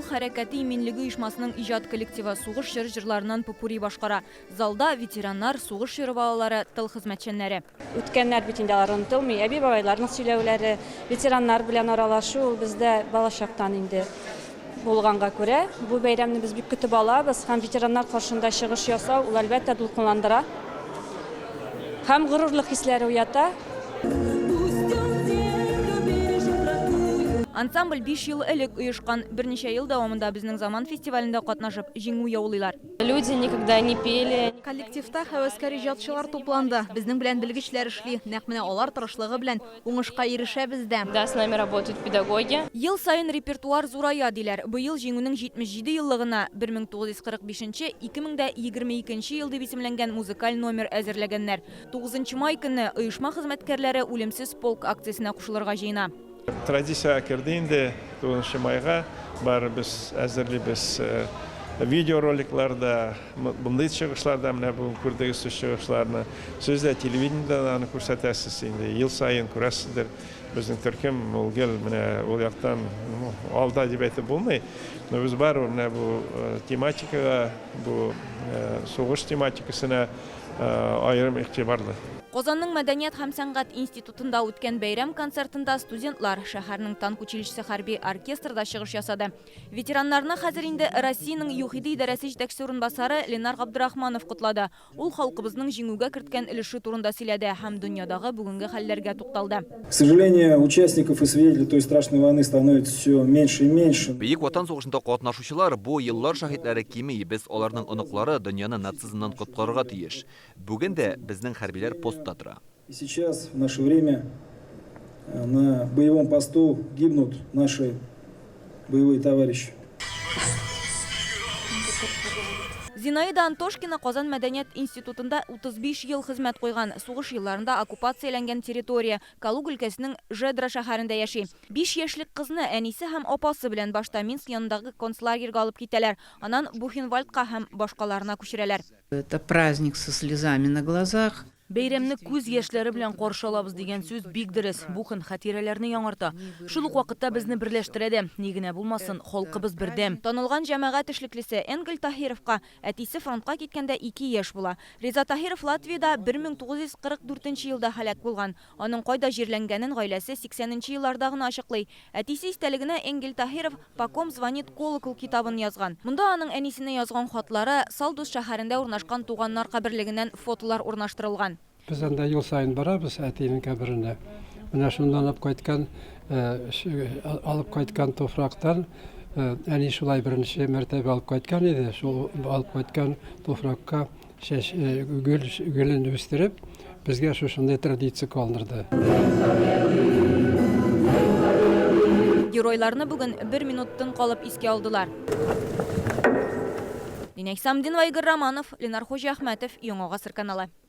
Юл хәрәкәте иминлеге оешмасының иҗат коллективы сугыш чоры җырларыннан попурри башкара. Залда, ветераннар, сугыш чоры балалары, тыл хезмәтчәннәре. Үткәннәр бит инде алар онытылмый. Әби-бабайларның сөйләүләре, ветераннар белән аралашу ул бездә балачактан инде булганга күрә, бу бәйрәмне без бик көтеп алабыз һәм ветераннар каршында чыгыш ясау ул, әлбәттә, дулкынландыра һәм горурлык хисләре уята. Ансамбль биш ел элек оешкан. Берничә ел дәвамында Безнең заман фестивалендә катнашып, җиңү яулыйлар. Люди никогда не пели. Коллективта һәвәскәр иҗатчылар тупланды. Безнең белән белгечләр эшли. Нәкъ менә алар тырышлыгы белән уңышка ирешәбез дә. Да, с нами работают педагоги. Ел саен репертуар зурая, диләр. Быел Җиңүнең 77 еллыгына 1945 нче, 2022 нче ел дип исемләнгән музыкаль номер әзерләгәннәр. Тугызынчы май көнне оешма хезмәткәрләре Үлемсез полк акциясенә кушылырга җыена. Традициягә керде инде, тугызынчы майга бары без әзерлибез видеороликлар да, мондый чыгышлар да, менә бүген күрдегез сез чыгышларны. Сез дә телевидениедә аны күрсәтәсез инде, ел саен күрәсездер. Безнең төркем ул гел менә ул яктан алда дип әйтеп булмый, но без барыбер менә бу тематикага, бу сугыш тематикасына аерым игътибарлы. Казанның мәдәният һәм сәнгать институтында үткән бәйрәм концертында студентлар, шәһәрнең танк училищесы хәрби оркестры да чыгыш ясады. Ветераннарны хәзер инде Россиянең ЮХИДИ идарәсе җитәкчесе урынбасары Ленар Габдрахманов котлады. Ул халкыбызның җиңүгә керткән өлеше турында сөйләде һәм дөньядагы бүгенге хәлләргә тукталды. К сожалению, участников и свидетелей той страшной войны становится все меньше и меньше. Бөек Ватан сугышында катнашучылар, бу еллар шаһитләре кими, без, аларның оныклары, дөньяны нацизмнан коткарырга тиеш. Бүген дә безнең хәрбиләр постта тора. И сейчас, в наше время, на боевом посту гибнут наши боевые товарищи. Зинаида Антошкина Казан мәдәният институтында 35 ел хезмәт куйган. Сугыш елларында оккупацияләнгән территория, Калуга өлкәсенең Жедра шәһәрендә яши. Биш яшьлек кызны әнисе һәм апасы белән башта Минск янындагы концлагерьга алып китәләр, аннан Бухенвальдка һәм башкаларына күчерәләр. Это праздник со слезами на глазах. Бәйрәмне күз яшьләре белән каршы алабыз дигән сүз бик дөрес. Бу көн хатирәләрне яңарта. Шул ук вакытта безне берләштерә дә. Ни генә булмасын, халкыбыз бердәм. Танылган җәмәгать эшлеклесе Энгель Таһировка әтисе фронтка киткәндә ике яшь була. Риза Таһиров Латвиядә 1944 нче елда һәлак булган. Аның кайда җирләнгәнен гаиләсе 80 нче елларда гына ачыклый. Әтисе истәлегенә Энгель Таһиров По ком звонит колокол китабын язган. Монда аның әнисенә язган хатлары, Салдус шәһәрендә урнашкан туганнар каберлегеннән фотолар урнаштырылган. Без анда ел саен барабыз әтинең каберенә. Менә шуннан алып кайткан, алып кайткан туфрактан әни шулай беренче мәртәбә алып кайткан иде. Шул алып кайткан туфракка Чәч, гөл, гөлен үстереп, безгә шушындый традиция калдырды. Геройларны бүген бер минут тын калып искә алдылар. Динә Хисамдинова, Игорь Романов, Ленар Хуҗиәхмәтов, Яңа Гасыр каналы.